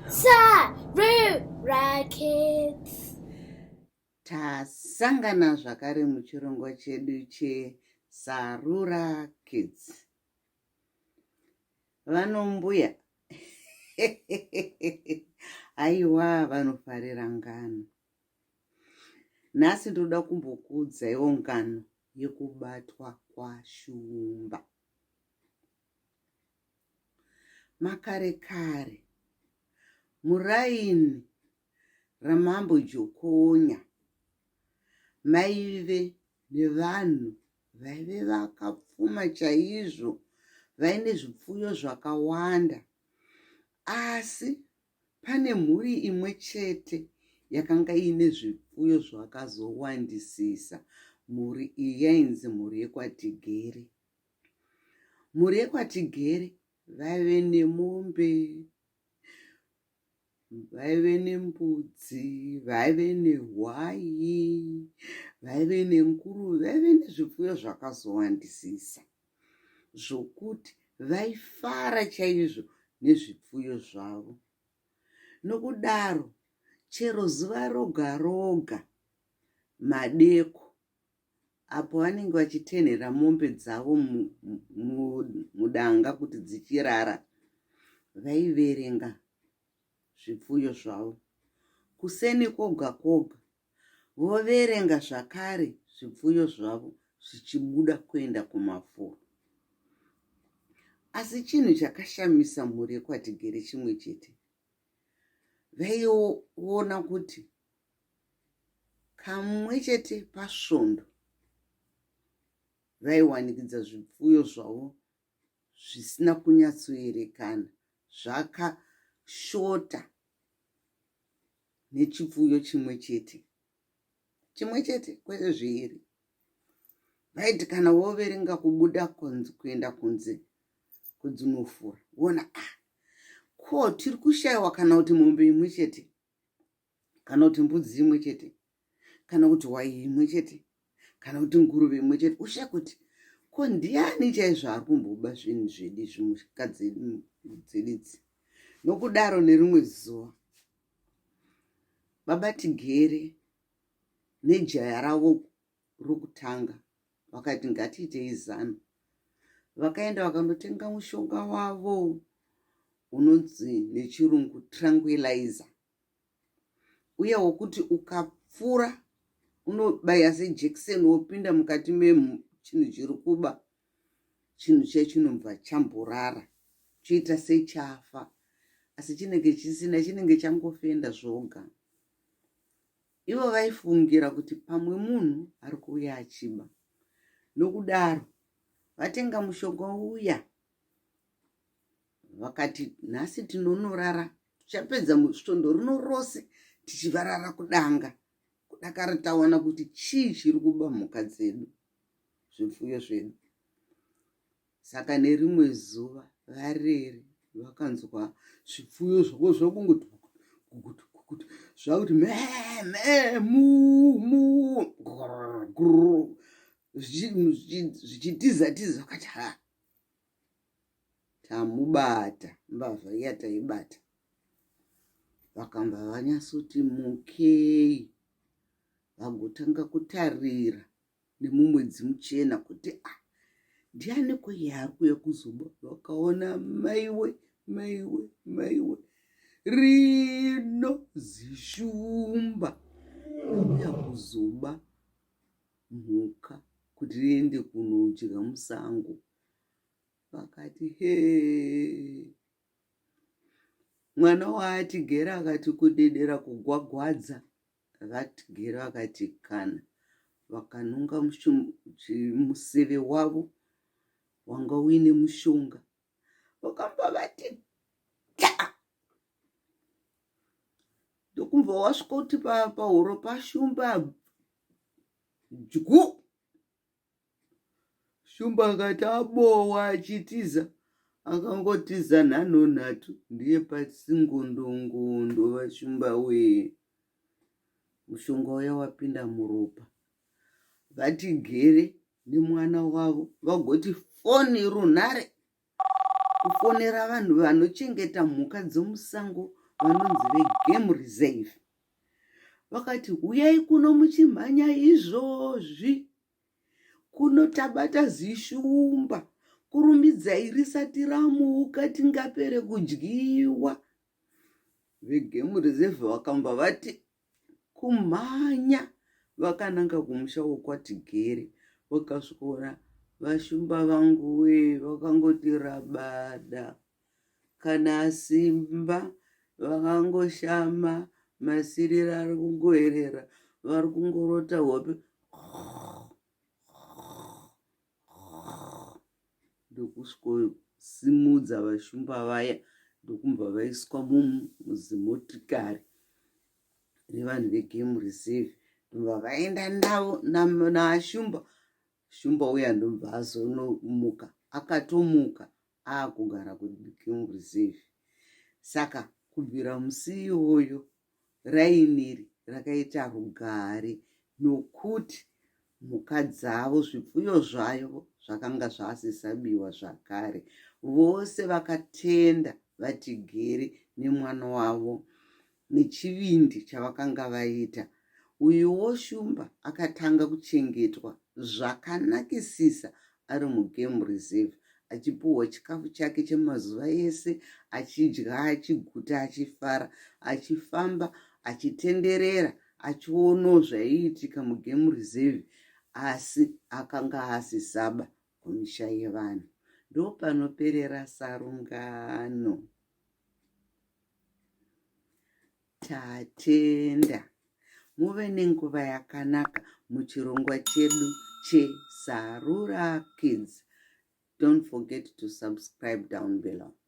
Sarura Kids. Tasangana zvakare muchirongwa chedu cheSarura Kids. Vanombuya aiwa vanofarira ngano. Nhasi ndoda kumbokuudzaiwo ngano yekubatwa kwaShumba. Makare kare, muraini raMambo Jokonya maive nevanhu vaive vakapfuma chaizvo vaine zvipfuyo zvakawanda. Asi pane mhuri imwe chete yakanga iine zvipfuyo zvakazowandisisa. Mhuri iyi yainzi mhuri yekwaTigere. Mhuri yekwaTigere vaive nemombe, vaive nembudzi, vaive nehwai, vaive nenguruve, vaive nezvipfuyo zvakazowandisisa zvokuti vaifara chaizvo nezvipfuyo zvavo. Nokudaro chero zuva roga roga madeko apo vanenge vachitenhera mombe dzavo mudanga kuti dzichirara, vaiverenga zvipfuyo zvavo. Kuseni kwoga kwoga voverenga zvakare zvipfuyo zvavo zvichibuda kuenda kumafuro. Asi chinhu chakashamisa mhuri yekwaTigere chimwe chete, vaiona kuti Kamwe chete pasvondo vaiwanikidza zvipfuyo zvavo zvisina kunyatsoerekana zvakashota nechipfuyo chimwe chete. Chimwe chete kwete zviiri. Vaiti kana voverenga kubuda kuenda kunze kudzinofura voona ah ko tiri kushaiwa kana kuti mombe imwe chete kana kuti mbudzi imwe chete kana kuti hwai imwe chete kana kuti nguruve imwe chete ushe kuti ko ndiani chaizvo ari kumboba zvinhu zvedu izvi musika dzedu idzi nokudaro nerimwe zuva baba tigere nejaya ravo rokutanga vakati ngatiitei zano vakaenda vakanotenga mushonga wavo unonzi nechirungu tranquilizer uye wokuti ukapfura unobaya sejekiseni wopinda mukati mechinhu chiri kuba chinhu chiya chinobva chamborara choita sechafa asi chinenge chisina chinenge changofenda zvoga Ivo vaifungira kuti pamwe munhu ari kuuya achiba. Nokudaro vatenga mushonga uya vakati nhasi tinonorara tichapedza svondo rino rose tichivarara kudanga kudakara taona kuti chii chiri kuba mhuka dzedu zvipfuyo zvedu. Saka nerimwe zuva varere vakanzwa zvipfuyo zvavo zvakungoti gugutu gugutu zvakuti mee mee muu muu grrr zvichitiza tiza vakati ha tamubata mbavha iya taibata vakamba vanyatsoti mukei vagotanga kutarira nemumwedzi muchena kuti ah ndiani ko iye ari kuuya kuzoba vakaona maiwe maiwe maiwe rino zishumba rauya kuzoba mhuka kuti riende kunodya musango vakati hee mwana waatigera akati kudedera kugwagwadza VaTigere vakati kana vakanonga museve wavo wanga uine mushonga vakamba vati ta ndokumva wasvika kuti pahuro pashumba dyu Shumba akati abowa achitiza akangotiza nhanho nhatu ndiye pasi ngondongondo vashumba wee. Mushonga uya wapinda muropa. Vatigere nemwana wavo vagoti foni runhare kufonera vanhu vanochengeta mhuka dzomusango vanonzi vegame reserve vakati huyai kuno muchimhanya izvozvi kuno tabata zishumba kurumidzai risati ramuka tingapere kudyiwa vegame reserve vakamba vati kumhanya vakananga kumusha wokwatigere vakasvikoona vashumba vangu wee vakangoti rabada kana simba vakangoshama masirira ari kungoerera vari kungorota hope ndokusvikosimudza vashumba vaya ndokubva vaiswa muzimotikari revanhu vegame reserve ndobva vaenda navo naashumba shumba uya ndobva azonomuka akatomuka akugara kugame reserve saka kubvira musi iyoyo Raini iri rakaita rugare nokuti mhuka dzavo, zvipfuyo zvavo zvakanga zvasisabiwa zvakare. Vose vakatenda VaTigere nemwana wavo nechivindi chavakanga vaita. Uyuwo Shumba akatanga kuchengetwa zvakanakisisa ari mugame reserve achipuhwa chikafu chake chemazuva ese achidya achiguta achifara achifamba achitenderera achionawo zvaiitika mugame reserve asi akanga asisaba kumisha yevanhu ndopanoperera sarungano Tatenda. Muve nenguva yakanaka muchirongwa chedu cheSarura Kids. Don't forget to subscribe down below.